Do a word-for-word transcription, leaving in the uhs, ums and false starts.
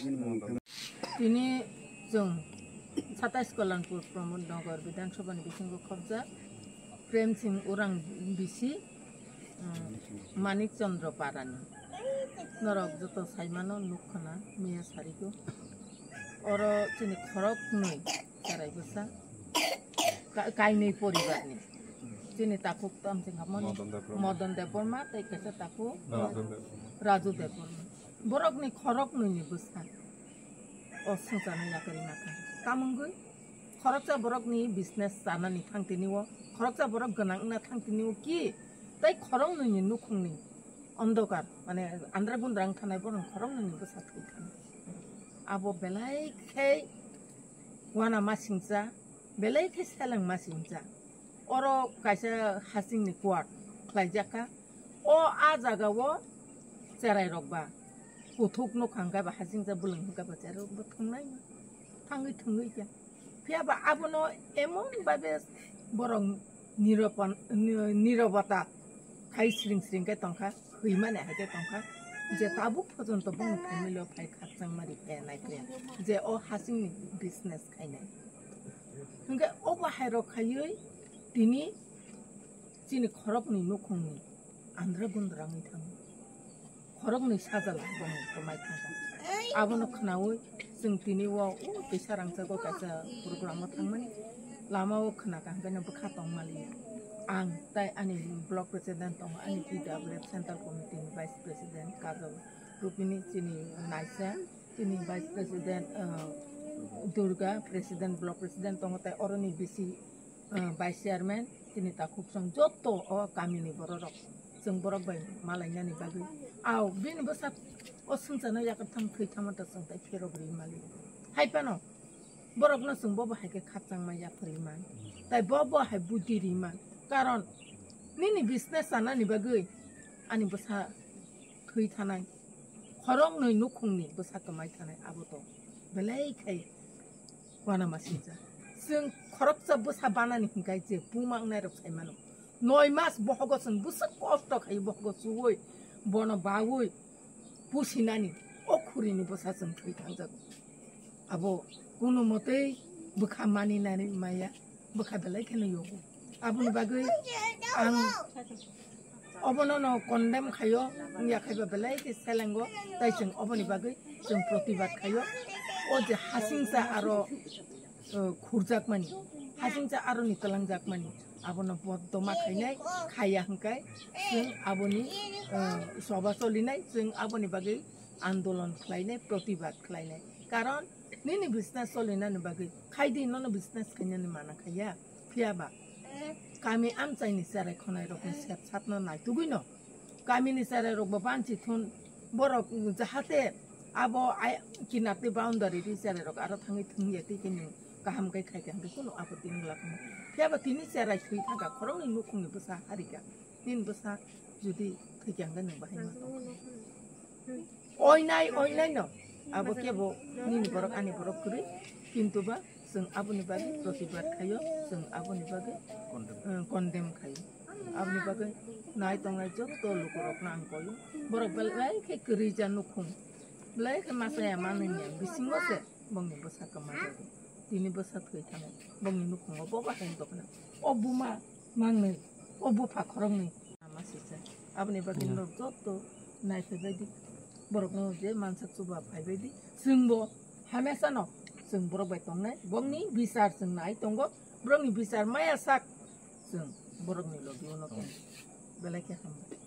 Tini chwng satais Kalanpur Pramod Nagar Bidhan Sabha ni bisingo khobjak Prem Singh Orang bisi, um, Manik Chandra Parani. Norok joto saimano nukkhana miya sarigo. Oro chini khorok nwi cherai bwsa. Ka-, kainwi poribarni. Chini takhuk tamo se hapmani Madan Debbarma. Madan Debbarma tei kaisa takhuk Raju Debbarma. Raju Debbarma. Borokni khorok nwi ni bwsa. O swngcharno yakarwi nakha. Tamungwi khoroksa borokni business chanani thang tini o, khoroksa borok gwnang wngna thang tini o ki, tei khorok nwi ni nukhungni ondokar, mane andra gundra wng thanai borok khorok nwi ni bwsa thwi thani. Abo belai khe wana masingcha, belai khe seleng masingcha. Oro kaisa hasingni kuat khlaijak kha. O a jaga o cherai rok ba kuthuk nukha hwnkhe ba hasingcha bwlwng hwnkhe ba cherai rok bo thwngnai thangwi thwngwi khe. Phiya ba abono emon babe borok niropan-, ni-, nirobota khai sring sring khe tongkha, hwimani hai khe tongkha, je tabuk pojonto bongni family o phai khakchangma ri phaiya nai phaiya, je o hasingni business khainai. Hwnkhe o bahai rok khaiwi tini chini khoroknwi nukhungni andra gundra wngwi thango. Khoroknwi sajla bongni kwmai thangkha. Abono khwnaui chwng tini o, o kisa rangchago kaisa program o thangmani. Lama o khwnakha hwnkhe no bwkha tongmaliya. Ang tai ani block president tongo, ani P W F central committee ni vice president Kajol Rupini chini naisa, chini vice president, uh, Durga president, block president tongo, tai oroni bisi, uh, vice chairman, chini takhuk song joto o kamini bororok. Chwng borok bai malainani bagwi. Aw, bini bwsa o swngcharno yakartham thwitham ta chwng tai pherok ri mali. Hai phano borokno chwng bobo hai khe khakchangma yapharwi man. Tai bobo hai buddhi ri man. Karon nini business chanani bagwi ani bwsa thwi thanai. Khoroknwi nukhungni bwsa kwmai thanai abo to belai khai uanamasingcha. Chwng khoroksa bwsa banani hwnkhe je buma wngnairok sai mano. Noi mas bohogo chwng bwswk kosto khai bohogo chuwi bono bawi pusinani o khurini bwsa chwng thwi thangjago. Abo kunu motwi bwkha maninani maya, bwkha belai kheno yogo. Aboni bagwi ang obono no condemn khaio, wngya khaiba belai khe selengo, tai chwng oboni bagwi chwng protibad khaio. O je hasingcha aro, uh, khurjakmani, hasingcha aroni twlangjakmani, abono bodoma khainai, khaiya hwnkhe chwng aboni, uh, soba solinai, chwng aboni bagwi andolon khlainai, protibad khlainai. Karon nini business solinani bagwi khaidi, nono business khainani mana khaiya. Phiya ba kami amchaini cherai khonai rokni sep satno naitugwi no kamini cherai rok bo banchi thun borok jahate abo ai kinatwi boundary ri cherai rok aro thangwi thwngya tei khe nwng kaham khe khai khe hwnkhe kunu apoti wngla khna. Phiya ba tini cherai thwi thangkha khoroknwi nukhungni bwsa harika. Nini bwsa jodi thwikha hwnkhe nwng bahai ma tong. Oinai, oinai no. Abo kebo nini borok, ani borok kwrwi. Kintu ba chwng aboni bagwi protibad khaio, chwng aboni bagwi, eh, condemn khaio. Aboni bagwi nai tongnai joto lukurokno ang koio. Borok belai khe kwrwi ja nukhung. Belai khe masa ya manwi ya bisingo se bongni bwsa kwma jago. Tini bwsa thwi thangwi bongni nukhungo boba hai dokna. O buma mangnwi, o bupha khoroknwi. Ama sisa. Aboni bagwi norok joto naiphaibaidi. Borokno je mansak chuba phaibaidi. Chwngbo hamesano chwng borok bai tongnai. Bongni bichar chwng nai tongo. Borokni bichar maya sak chwng borokni logio no tongo. Belai khe hambai.